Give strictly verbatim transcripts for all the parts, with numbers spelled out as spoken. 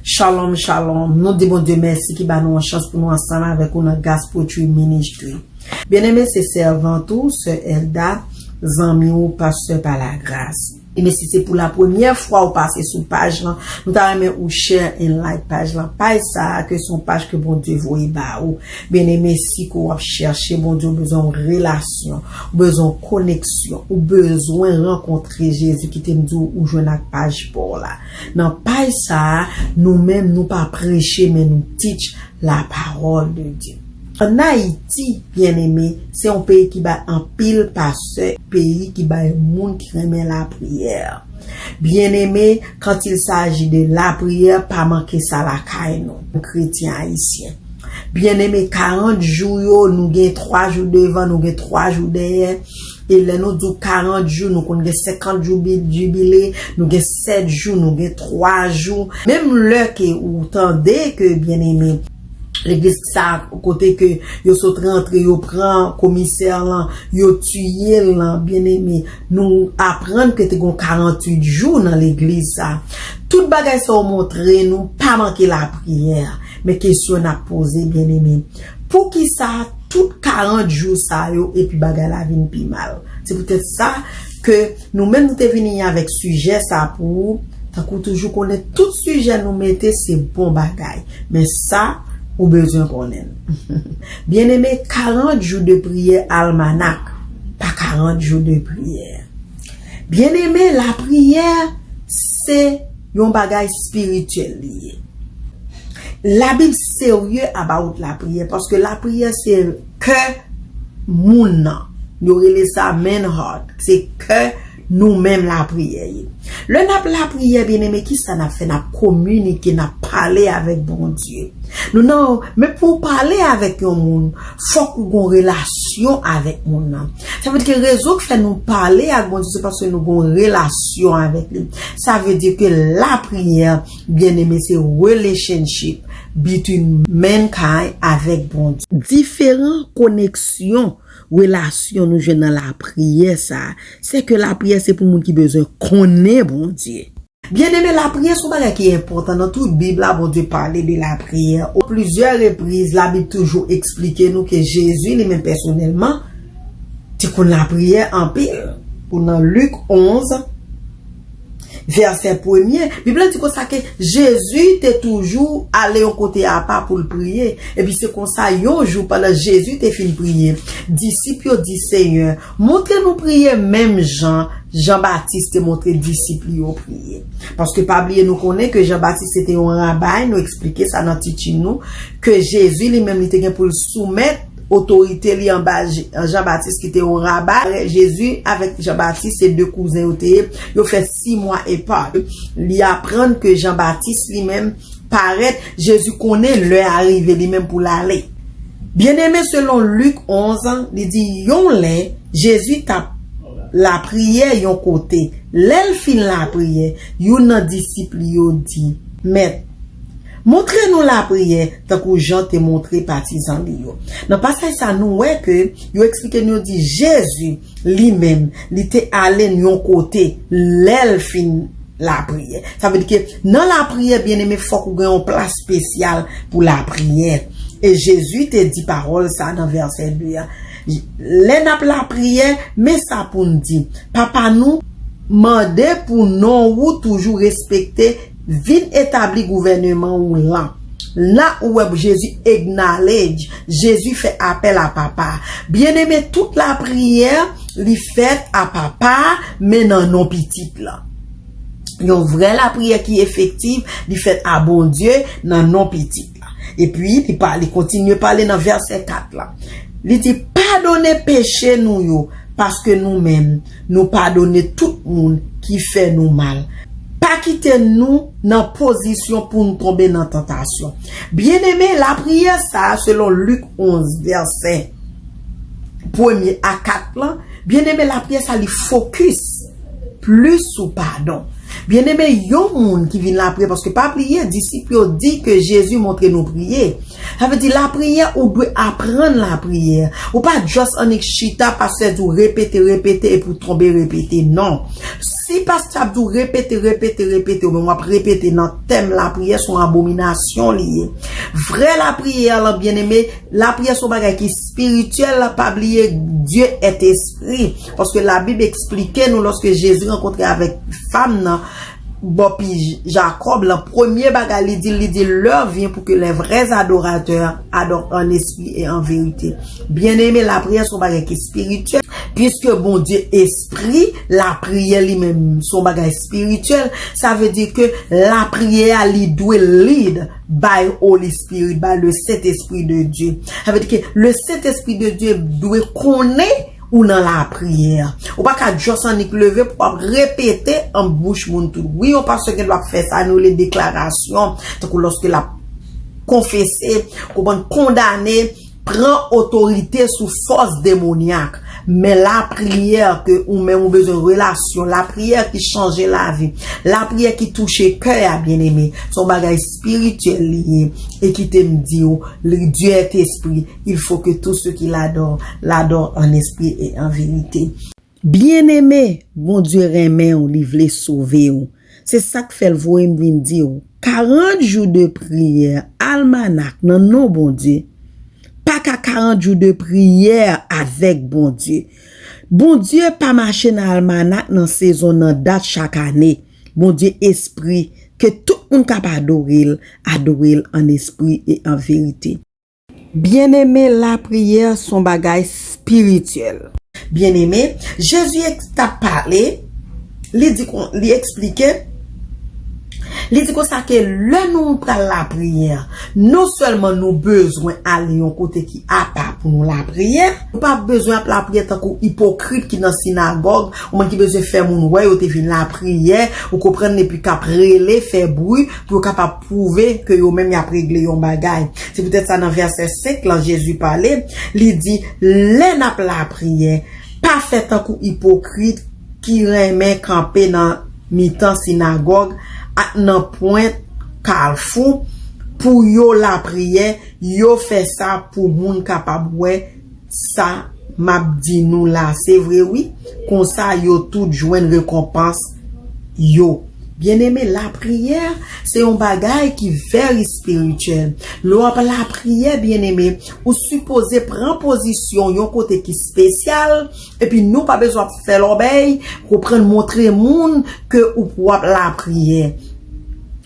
Shalom, shalom. Nou di Bondye mèsi ki ba nou yon chans pou nou ansanm avèk ou nan Gospel Tree Ministry. Byeneme, se sèvant ou, sè Elda, zanmi ou, pastè pa lagras. E men si se pou la premyè fwa ou pase sou paj lan, nou ta renmen ou share and like paj lan. Paj sa a ke se yon paj ke Bondye voye ba ou. Byeneme, si ke w ap chèche Bondye, ou bezwen yon relasyon, ou bezwen yon koneksyon, ou bezwen rankontre Jezi, kite m di w, ou jwenn ak paj pa w la. Nan paj sa a, nou menm, nou pa preche, men nou teach la parole de Dieu. Ann Ayiti, byeneme, se yon peyi ki bay anpil pastè, peyi ki bay moun ki renmen lapriyè. Byeneme, quand il s'agit de lapriyè, pa manke sa lakay nou, kretyen ayisyen. Byeneme, karant jou yo, nou gen twa jou devan, nou gen twa jou dèyè. E lè nou di w karant jou, nou konn gen senkant jou bi-, jibile, nou gen sèt jou, nou gen twa jou. Menm lè ke ou tande ke, byeneme, legliz sa kote ke yo sot rantre, yo pran komisè lan, yo tiye l lan, byeneme, nou aprann ke te gon karant uit jou nan legliz sa. Tout bagay sa yo montre nou pa manke lapriyè. Men kesyon n ap poze, byeneme, poukisa tout karant jou sa yo epi bagay la vin pi mal? Se poutèt sa ke nou menm nou te vini avèk sijè sa pou ou. Tankou toujou konnen, tout sijè nou mete se bon bagay. Men sa, ou bezwen konnen l. Byeneme, karant jou de priyè almanak, pa karant jou de priyè. Byeneme, lapriyè se yon bagay espirityèl li ye. Labib serye about lapriyè, paske lapriyè se kè moun nan. Yo rele sa man heart. Se kè nou menm lapriyè ye. Lè n ap lapriyè, byeneme, kisa n ap fè? N ap kominike, n ap pale avèk Bondye. Nou nan, men pou w pale avèk yon moun, fòk ou gon relasyon avèk moun nan. Sa vle di ke rezon k fè nou pale ak Bondye, se paske nou gon relasyon avèk li. Sa vle di ke lapriyè, byeneme, se relationship between mankind avèk Bondye. Diferan koneksyon, relasyon nou jwenn nan lapriyè sa, se ke lapriyè se pou moun ki bezwen konnen Bondye. Byeneme, lapriyè se yon bagay ki enpòtan nan tout Bib la, Bondye pale de lapriyè. O plizyè repriz, Labib toujou eksplike nou ke Jezi li menm pèsonèlman te konn lapriyè anpil. Ou nan Lik onz, vèsè premye, Bib la di konsa ke Jezi te toujou ale yon kote apa pou l priye. Epi se konsa, yon jou, pandan Jezi te fin priye, disip yo di, Senyè, montre nou priye menm jan Jan Batis te montre disip li yo priye. Paske pa bliye, nou konnen ke Jan Batis se te yon rabay, nou eksplike sa nan teaching nou, ke Jezi li menm li te gen pou l soumèt otorite li anba J-, Jan Batis ki te yon rabay. Jezi avèk Jan Batis se de kouzen yo te ye, yo fè sis mwa epa. Li aprann ke Jan Batis li menm parèt, Jezi konnen lè a rive li menm pou l ale. Byeneme, selon Lik onz, li di, yon lè, Jezi t ap lapriyè yon kote. Lè l fin lapriyè, youn nan disip li yo di, Mèt, montre nou lapriyè, tankou Jan te montre patizan li yo. Nan pasaj sa, nou wè ke yo eksplike nou, yo di, Jezi, li menm, li te ale yon kote lè l fin lapriyè. Sa vle di ke nan lapriyè, byeneme, fòk ou gen yon plas espesyal pou lapriyè. E Jezi te di pawòl sa nan vèsè de a. Lè n ap lapriyè, men sa pou n di, Papa nou, mande pou non ou toujou respekte, vin etabli gouvèneman ou lan. La ou wè Jezi acknowledge, Jezi fè apèl a Papa. Byeneme, tout lapriyè li fèt a Papa, men nan non Pitit la. Yon vrè lapriyè ki efektiv, li fèt a Bondye nan non Pitit la. Epi, li pa, li kontinye pale nan vèsè kat la. Li di, padone peche nou yo, paske nou menm, nou padone tout moun ki fè nou mal. Pa kite nou nan pozisyon pou n tonbe nan tantasyon. Byeneme, lapriyè sa a, selon Lik onz, vèsè premye a kat lan, byeneme, lapriyè sa a, li fokis plis sou padon. Byeneme, yon moun ki vin lapriyè, paske pa bliye, disip yo di ke Jezi montre nou priye. Sa vle di lapriyè, ou dwe aprann lapriyè. Ou pa just annik chita, pastè di w repete, repete, epi w tonbe repete. Non. Si pastè ap di w repete, repete, repete, ou menm w ap repete nan tèm lapriyè, se yon abominasyon li ye. Vrè lapriyè lan, byeneme, lapriyè se yon bagay ki espirityèl, pa bliye Dieu est esprit. Paske Labib eksplike nou, lòske Jezi rankontre avèk fanm nan, bò pi Jakòb lan, premye bagay li di, li di, l'heure vient pour que les vrais adorateurs adorent en esprit et en vérité. Byeneme, lapriyè se yon bagay ki espirityèl. Piske Bondye espri, lapriyè li menm se yon bagay espirityèl. Sa vle di ke lapriyè a li dwe lead by Holy Spirit, by le Saint-Esprit de Dieu. Sa vle di ke le Saint-Esprit de Dieu dwe konnen ou nan lapriyè. Ou pa ka just annik leve pou w ap repete an bouch moun tout. Wi, yon pastè gen dwa ap fè sa, nou rele deklarasyon. Tankou lòske l ap konfese, konprann, kondane, pran otorite sou fòs demonyak. Men lapriyè ke ou menm ou bezwen relasyon, lapriyè ki chanje lavi, lapriyè ki touche kè a, byeneme, se yon bagay espirityèl li ye. E kite m di w, le Dieu est esprit, il faut que tous ceux qui l'adorent, l'adorent en esprit et en vérité. Byeneme, Bondye renmen w, li vle sove w. Se sa k fè l voye m vin di w, karant jou de priyè, almanak nan non Bondye, pa ka karant jou de priyè avèk Bondye. Bondye pa mache nan almanak, nan sezon, nan dat chak ane. Bondye espri, ke tout moun k ap adore l, adore l an espri e an verite. Byeneme, lapriyè se yon bagay espirityèl. Byeneme, Jezi t ap pale, li di kon, li eksplike, li di konsa ke lè nou pral lapriyè, non sèlman nou bezwen ale yon kote ki apa pou nou lapriyè, nou pa bezwen ap lapriyè tankou ipokrit ki nan sinagòg, ou moun ki bezwen fè moun wè yo te vin lapriyè, ou konprann, epi k ap rele, fè bri, pou yo kapab pwouve ke yo menm y ap regle yon bagay. Se poutèt sa nan vèsè senk lan Jezi pale, li di, lè n ap lapriyè, pa fè tankou ipokrit ki renmen kanpe nan mitan sinagòg ak nan pwent kalfou pou yo lapriyè, yo fè sa pou moun kapab wè sa m ap di nou la se vre wi, konsa yo tout jwenn rekonpans yo. Byeneme, lapriyè se yon bagay ki very spiritual. Lè w ap lapriyè, byeneme, ou sipoze pran pozisyon yon kote ki espesyal, epi nou pa bezwen ap fè lòbèy, konprann, montre moun ke ou w ap lapriyè.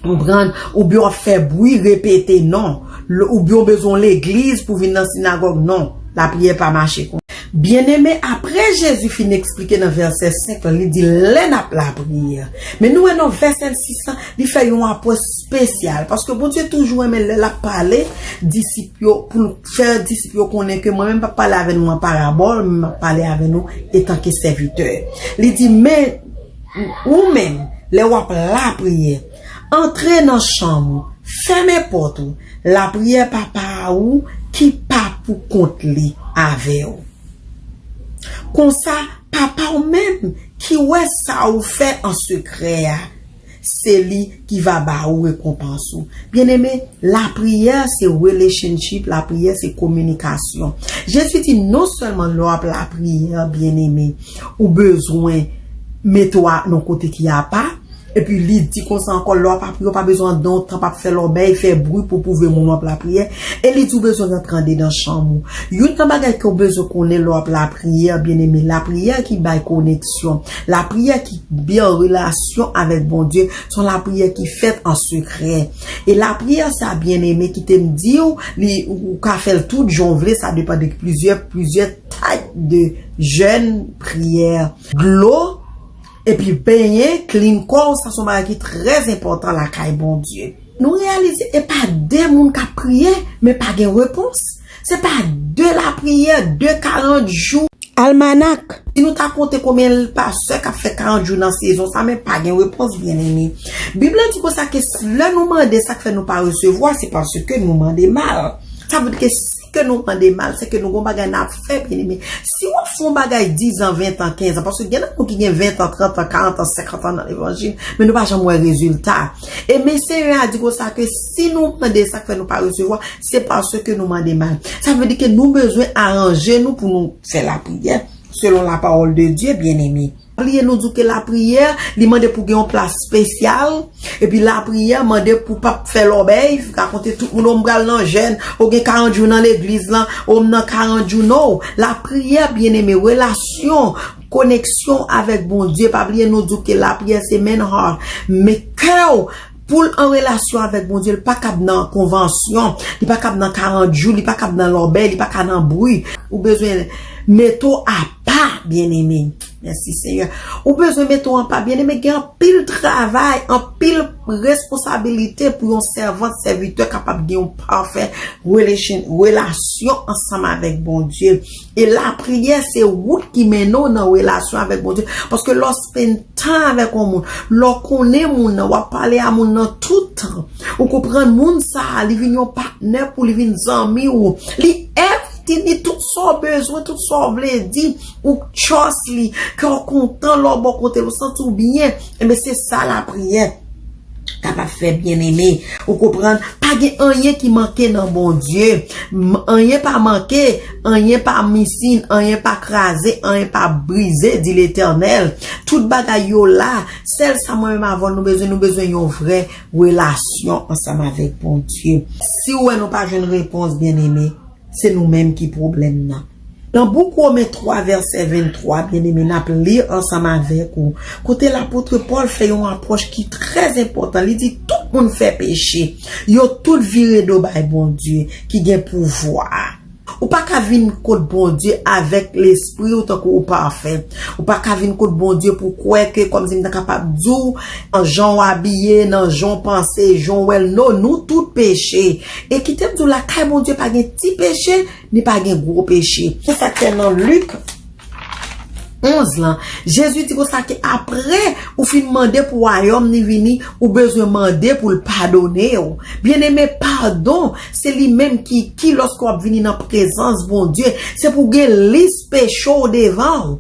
Konprann? Oubyen w ap fè bri, repete non. L-, oubyen w bezwen yon legliz pou vin nan sinagòg, non. Lapriyè pa mache konsa. Byeneme, apre Jezi fin eksplike nan vèsè senk lan, li di, lè n ap lapriyè. Men nou wè nan vèsè sis lan, li fè yon apwòch espesyal. Paske Bondye toujou renmen lè l ap pale, disip yo, pou l fè disip yo konnen ke mwen menm m p ap pale avè nou an parabòl, men m ap pale avè nou etanke sèvitè. Li di, men ou menm, lè w ap lapriyè, antre nan chanm ou, fèmen pòt ou, lapriyè Papa a ou ki pa pou kont li avè w. Konsa, Papa w menm ki wè sa ou fè an sekrè a, se li ki va ba ou rekonpans ou. Byeneme, lapriyè se relationship, lapriyè se kominikasyon. Jezi di non sèlman lè w ap lapriyè, byeneme, ou bezwen mete w nan kote ki apa, epi li di konsa ankò, lè w ap lapriyè, ou pa bezwen andan w tanp ap fè lòbèy, fè bri pou pwouve moun w ap lapriyè. E li di ou bezwen rantre andedan chanm ou. Youn nan bagay ke w bezwen konnen lè w ap lapriyè, byeneme, lapriyè ki bay koneksyon, lapriyè ki byen an relasyon avèk Bondye, se yon lapriyè ki fèt an sekrè. E lapriyè sa, byeneme, kite m di w, li, ou ka fè l tout jan w vle, sa depann de plizyè, plizyè type de jèn, priyè. Dlo, epi benyen, clean kò w, sa se yon bagay ki trè enpòtan lakay Bondye. Nou reyalize e pa de moun k ap priye, men pa gen repons. Se pa de lapriyè, de karant jou. Almanak. Si nou ta konte konbyen pastè k ap fè karant jou nan sezon sa, men pa gen repons, byeneme. Bib la di konsa ke s-, lè nou mande, sa k fè nou pa resevwa, se paske nou mande mal. Sa vle di ke si ke nou mande mal, se ke nou gon bagay n ap fè, byeneme. Si w ap fè yon bagay diz an, ven an, kenz an, paske gen nan nou ki gen ven an, trant an, karant an, senkant an nan levanjil, men nou pa janm wè rezilta. E men Senyè a di konsa ke si nou mande, sa k fè nou pa resevwa, se paske nou mande mal. Sa vle di ke nou bezwen aranje nou pou nou fè lapriyè selon la parole de Dieu, byeneme. Bliye nou di w ke lapriyè, li mande pou gen yon plas espesyal. Epi lapriyè mande pou p ap fè lòbèy, rakonte tout moun, o m pral nan jèn, o gen karant jou nan legliz lan, o m nan karant jou, no. Lapriyè, byeneme, relasyon, koneksyon avèk Bondye. Pa bliye nou di w ke lapriyè se main heart, men kè w, pou l an relasyon avèk Bondye, li pa kab nan konvansyon, li pa kab nan karant jou, li pa kab nan lòbèy, li pa ka nan bri. Ou bezwen mete w apa, byeneme. Mèsi, Senyè. Ou bezwen mete w apa, byeneme. Gen anpil travay, anpil responsabilite pou yon sèvant, sèvitè kapab gen yon pafè relation, relasyon ansanm avèk Bondye. E lapriyè se wout ki mennen w nan relasyon avèk Bondye. Paske lè w spend tan avèk yon moun, lè w konnen moun nan, w ap pale a moun nan tout tan. Ou konprann, moun sa a, li vin yon patnè pou li, vin zanmi w. Li everything, li tout sa w bezwen, tout sa w vle di, ou trust li, kè w kontan lè w bò kote l, ou santi w byen. Enben, se sa lapriyè kapab fè, byeneme. Ou konprann? Pa gen anyen ki manke nan Bondye. M- Anyen pa manke, anyen pa missing, anyen pa kraze, anyen pa brize, di Letènèl. Tout bagay yo la. Sèl sa mwen menm avè w nou bezwen, nou bezwen yon vrè relasyon ansanm avèk Bondye. Si w wè nou pa jwenn repons, byeneme, se nou menm ki pwoblèm nan. Nan bouk Women twa, vèsè venntwa, byeneme, n ap li ansanm avèk ou, kote lapot Pòl fè yon apwòch ki trè enpòtan. Li di, tout moun fè peche. Yo tout vire do bay Bondye ki gen pouvwa. Ou pa ka vin kot Bondye avèk lespri w tankou ou pafè. Ou pa ka vin kot Bondye pou kwè ke, kòmsi m ta kapab di w, nan jan w abiye, nan jan w panse, jan w wè l, no, nou tout peche. E kite m di w, lakay Bondye pa gen ti peche, ni pa gen gwo peche. Se sa k fè nan Lik onz lan, Jezi di konsa ke apre ou fin mande pou wayòm ni vini, ou bezwen mande pou l padone w. Byeneme, padon, se li menm ki, ki lòske w ap vini nan prezans Bondye, se pou gen lis peche w devan w.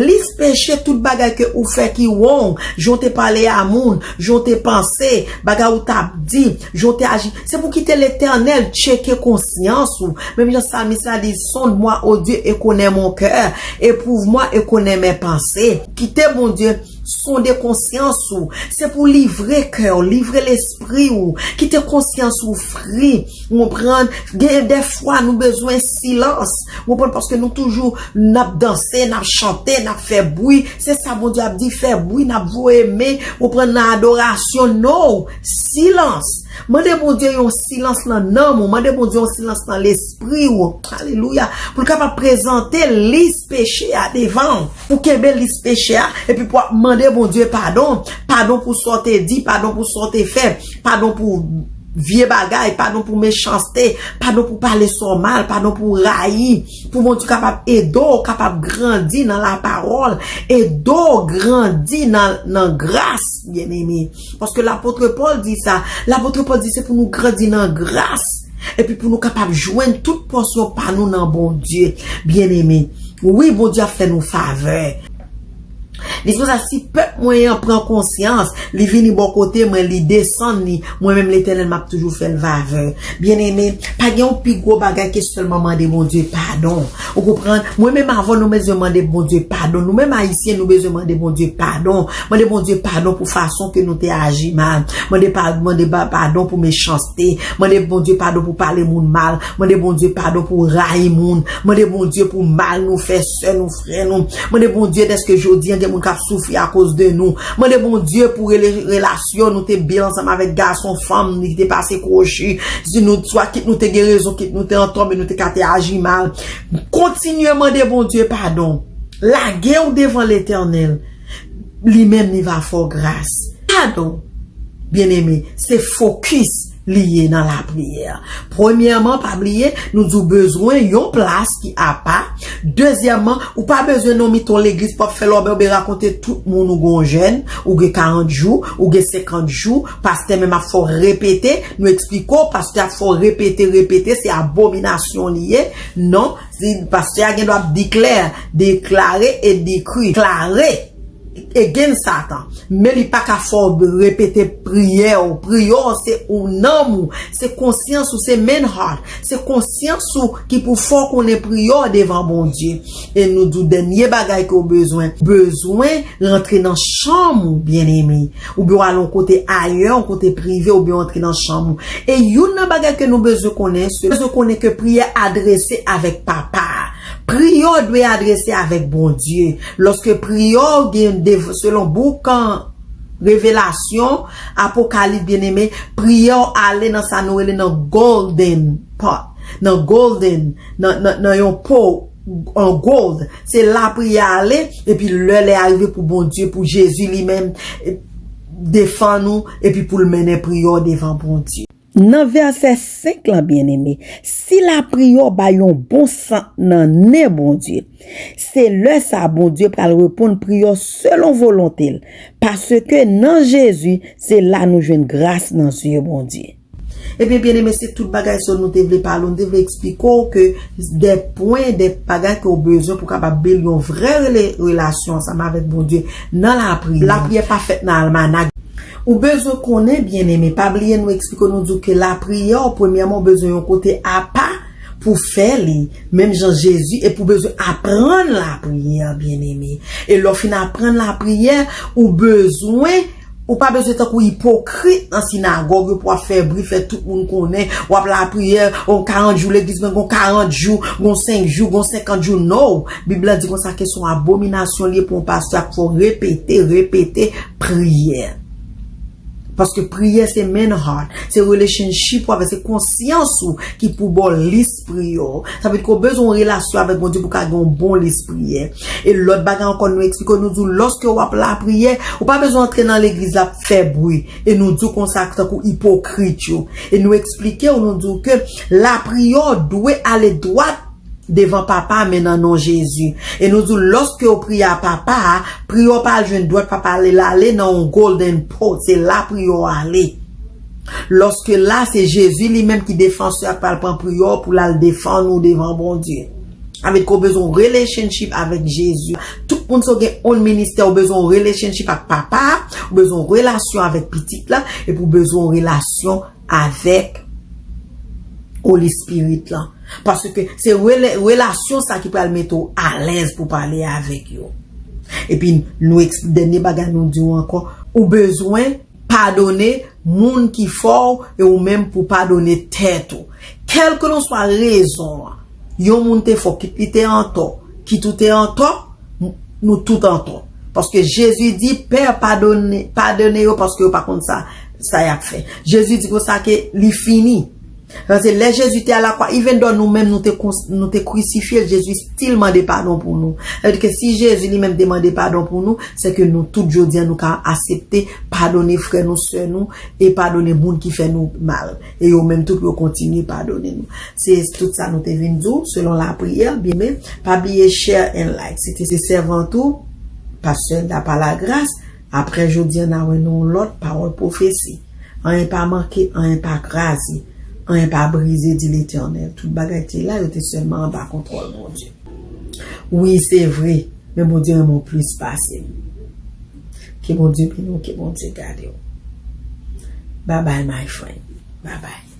Lis peche, tout bagay ke ou fè ki wrong, jan w te pale a moun, jan w te panse, bagay ou t ap di, jan w te aji. Se pou kite Letènèl tcheke konsyans ou. Menm jan salmis la di, sonde-moi, ô Dieu, et connais mon cœur, éprouve-moi et connais mes pensées. Kite Bondye sonde konsyans ou. Se pou livre kè w, livre lespri w. Kite konsyans ou fri. Ou konprann? Gen dèfwa nou bezwen silans. Ou konprann? Paske nou toujou n ap danse, n ap chante, n ap fè bri. Se sa Bondye ap di, fè bri, n ap voye men. Ou konprann? Nan adorasyon, no. Silans. Mande Bondye yon silans nan nanm ou. Mande Bondye yon silans nan lespri w. Alelouya. Pou l kapab prezante lis peche a devan w. Ou kenbe lis peche a, epi pou w ap mande Bondye padon. Padon pou sa w te di, padon pou sa w te fè, padon pou vye bagay, padon pou mechanste, padon pou pale sa w mal, padon pou rayi. Pou Bondye kapab ede w, kapab grandi nan lapawòl, ede w grandi nan, nan gras, byeneme. Paske lapot Pòl di sa. Lapot Pòl di se pou nou grandi nan gras. Epi pou nou kapab jwenn tout pòsyon pa nou nan Bondye. Byeneme, wi, Bondye ap fè nou favè. Li di konsa, si pèp mwen an pran konsyans, li vini bò kote mwen, li desann li, mwen menm Letènèl, m ap toujou fè l favè. Byeneme, pa gen yon pi gwo bagay ke sèlman mande Bondye padon. Ou konprann? Mwen menm avè w, nou bezwen mande Bondye padon. Nou menm Ayisyen, nou bezwen mande Bondye padon. Mande Bondye padon pou fason ke nou te aji mal. Mande pa, mande pa, padon pou mechanste. Mande Bondye padon pou pale moun mal. Mande Bondye padon pou rayi moun. Mande Bondye pou mal nou fè sè nou, frè nou. Mande Bondye dèske jodi a gen moun k ap soufri akoz de nou. Mande Bondye pou rele-, relasyon nou te byen ansanm avèk gason, fanm, li te pase kwochi. Si nou, swa kit nou te gen rezon, kit nou te antò, men nou te ka te aji mal. Kontinye mande Bondye padon. Lage w devan Letènèl. Li menm, li va fè w gras. Padon, byeneme, se fokis li ye nan lapriyè. Premyèman, pa bliye, nou di w bezwen yon plas ki apa. Dezyèmman, ou pa bezwen nan mitan legliz pou w ap fè lòbèy oubyen rakonte tout moun ou gen yon jèn, ou gen karant jou, ou gen senkant jou, pastè menm ap fè w repete, nou eksplike w, pastè ap fè w repete, repete, se abominasyon li ye. Non, si pastè a gen dwa ap declare, deklare e dekri. Deklare. against Satan. Men li pa ka fè w repete priyè w. Priyè w se ou nanm ou, se konsyans ou, se main heart. Se konsyans ou ki pou fè w konnen priyè w devan Bondye. E nou di w dènye bagay ke w bezwen. Bezwen rantre nan chanm ou, byeneme. Oubyen w al yon kote ayè, yon kote prive, oubyen w antre nan chanm ou. E youn nan bagay ke nou bezwen konnen, se bezwen konnen ke priyè adrese avèk Papa a. Priyè w dwe adrese avèk Bondye. Lòske priyè w gen dev-, selon bouk an Revelasyon, Apokalips, byeneme, priyè w ale nan sa nou rele nan golden pot, nan golden, nan, nan, nan yon po an gold. Se la priyè ale, epi lè lè a rive pou Bondye, pou Jezi li menm, e, defann ou, epi pou l mennen priyè w devan Bondye. Nan vèsè senk lan, byeneme, si lapriyè w bay yon bon sant nan nen Bondye, se lè sa a Bondye pral reponn priyè w selon volonte l, paske nan Jezi, se la nou jwenn gras nan zye Bondye. Ebyen, byeneme, se tout bagay sa nou te vle pale w, nou te vle eksplike w ke de pwen, de bagay ke w bezwen pou w kapab build yon vrè rele-, relasyon ansanm avèk Bondye nan lapriyè. Lapriyè pa fèt nan almanak. Ou bezwen konnen, byeneme, pa bliye nou eksplike w, nou di w ke lapriyè, premyèman, ou bezwen yon kote apa pou fè li, menm jan Jezi, epi ou bezwen aprann lapriyè, byeneme. E lè w fin aprann lapriyè, ou bezwen, ou pa bezwen tankou ipokrit nan sinagòg yo pou w ap fè bri, fè tout moun konnen, w ap lapriyè, on karant jou legliz, men gon karant jou, gon senk jou, gon senkant jou, no. Bib la di konsa ke se yon abominasyon li ye pou yon pastè ap fè w repete, repete, priyè. Paske priyè se main heart, se relationship ou avè, se konsyans ou ki pou ba w lis priyè w. Sa vle di ke w bezwen yon relasyon avèk Bondye pou w ka gen yon bon lis priyè. E lòt bagay ankò nou eksplike w, nou di w lòske w ap lapriyè, ou pa bezwen antre nan legliz la ap fè bri. E nou di w konsa tankou ipokrit yo. E nou eksplike w, nou di w ke lapriyè w dwe ale dwat devan Papa, men nan non Jezi. E nou di w, lòske w priye a Papa a, priyè w pa al jwenn dwat Papa a, l ale nan yon golden pot, se la priyè w ale. Lòske la, se Jezi li menm ki defansè a k pral pran priyè w pou l al defann ou devan Bondye. Sa vle di ke w bezwen yon relationship avèk Jezi. Tout moun sa w gen yon ministè, ou bezwen yon relationship ak Papa a, ou bezwen yon relasyon avèk Pitit la, epi ou bezwen yon relasyon avèk Holy Spirit lan. Paske se rele-, relasyon sa ki pral mete w alèz pou pale avèk yo. Epi nou eks-, dènye bagay nou di w ankò, ou bezwen padone moun ki fè w e ou menm pou padone tèt ou. Kèlkelanswa rezon an, yon moun te fè w, kit li te antò, kit ou te antò, nou tout antò. Paske Jezi di, Pè, padone, padone yo paske yo pa konn sa, sa y ap fè. Jezi di konsa ke li fini. Paske lè Jezi te a lakwa, even though nou menm nou te kons-, nou te krisifye l, Jezi still mande padon pou nou. Sa vle di ke si Jezi li menm te mande padon pou nou, se ke nou tout jodi a nou ka aksepte padone frè nou, sè nou, e padone moun ki fè nou mal. E yo menm tou pou yo kontinye padone nou. Se tout sa nou te vin di w, selon lapriyè, byeneme. Pa bliye share and like. Se te se sèvant ou, Pastè Dapa Lagras. Apre jodi a, n a wè nan yon lòt pawòl pwofesi. Anyen pa manke, anyen pa kraze, anyen pa brize, di Letènèl. Tout bagay te la, yo te sèlman anba kontwòl Bondye. Wi, se vre, men Bondye renmen w plis pase m. Ke Bondye beni w, ke Bondye gade w. Bye bye, my friend. Bye bye.